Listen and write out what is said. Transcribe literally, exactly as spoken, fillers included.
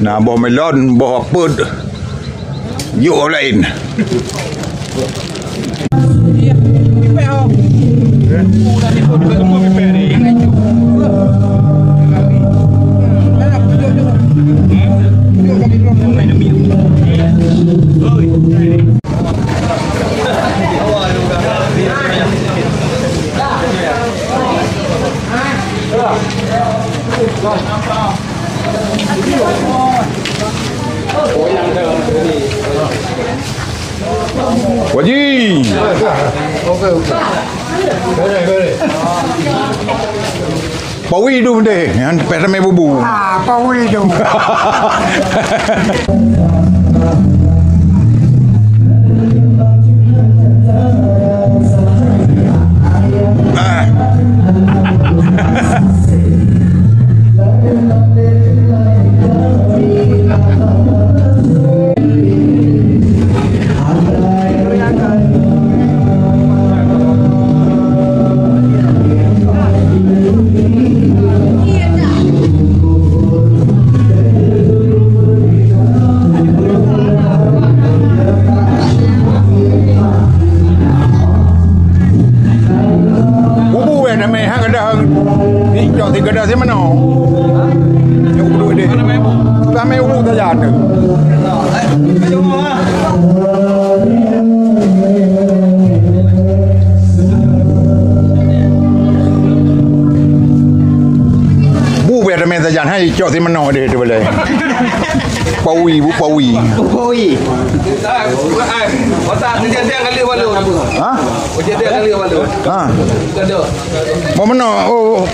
Na boh melon, boh peuet, yôh laén. Waji. Pawi tu deh, nyan peh ramé bubu. Ah, pawi tu. Bubu eh, namanya hak ada. Ni cok tiga dah si mana? Yang bubu deh. Ramé bubu saja ada. Bu biar ramé sajan, hai cok si meno deh tu boleh. Pawi, bu pawi. Pawi. Otak kejadian kali walu. Ha? Kejadian kali walu. Ha. Mau meno? Oh.